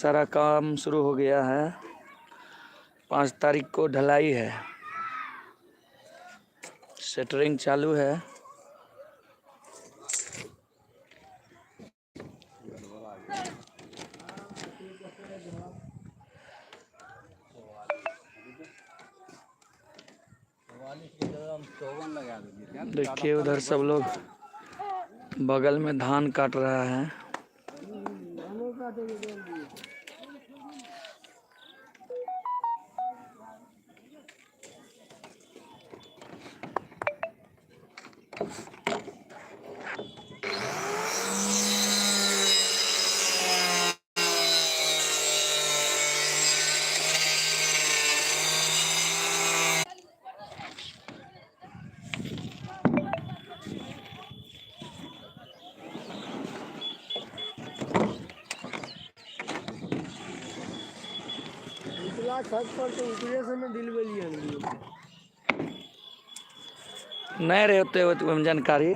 सारा काम शुरू हो गया है। 5 तारीख को ढलाई है, शटरिंग चालू है। देखिए उधर सब लोग बगल में धान काट रहा है। छत पर तो ऊपरे से में दिलबेलियन नहीं रहे होते ओहिमे जानकारी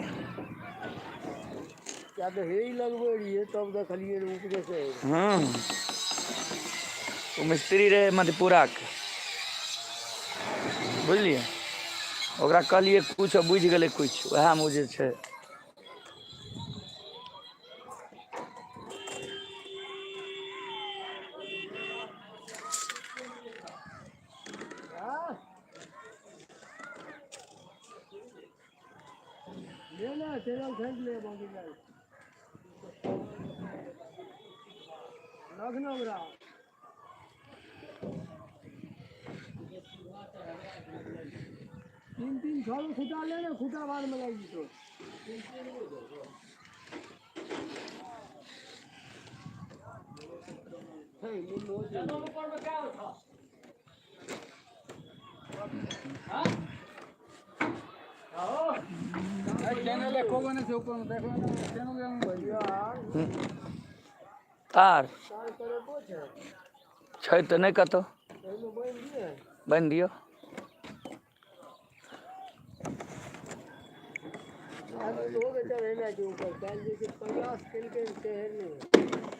क्या तो हे ही लगबे रहिए तब देखलिए ऊपरे से। हाँ, ओ मिस्त्री रहे मधेपुरा के, बुझलिए। ओकरा कहलिए कुछ बुझि गेलै कुछ, वएहमे ओ जे छै। तीन तीन छो खुटा ले ना, खुटा बाद में लागी तो। तार छै तऽ नहि कतौ बान्हि दियौ।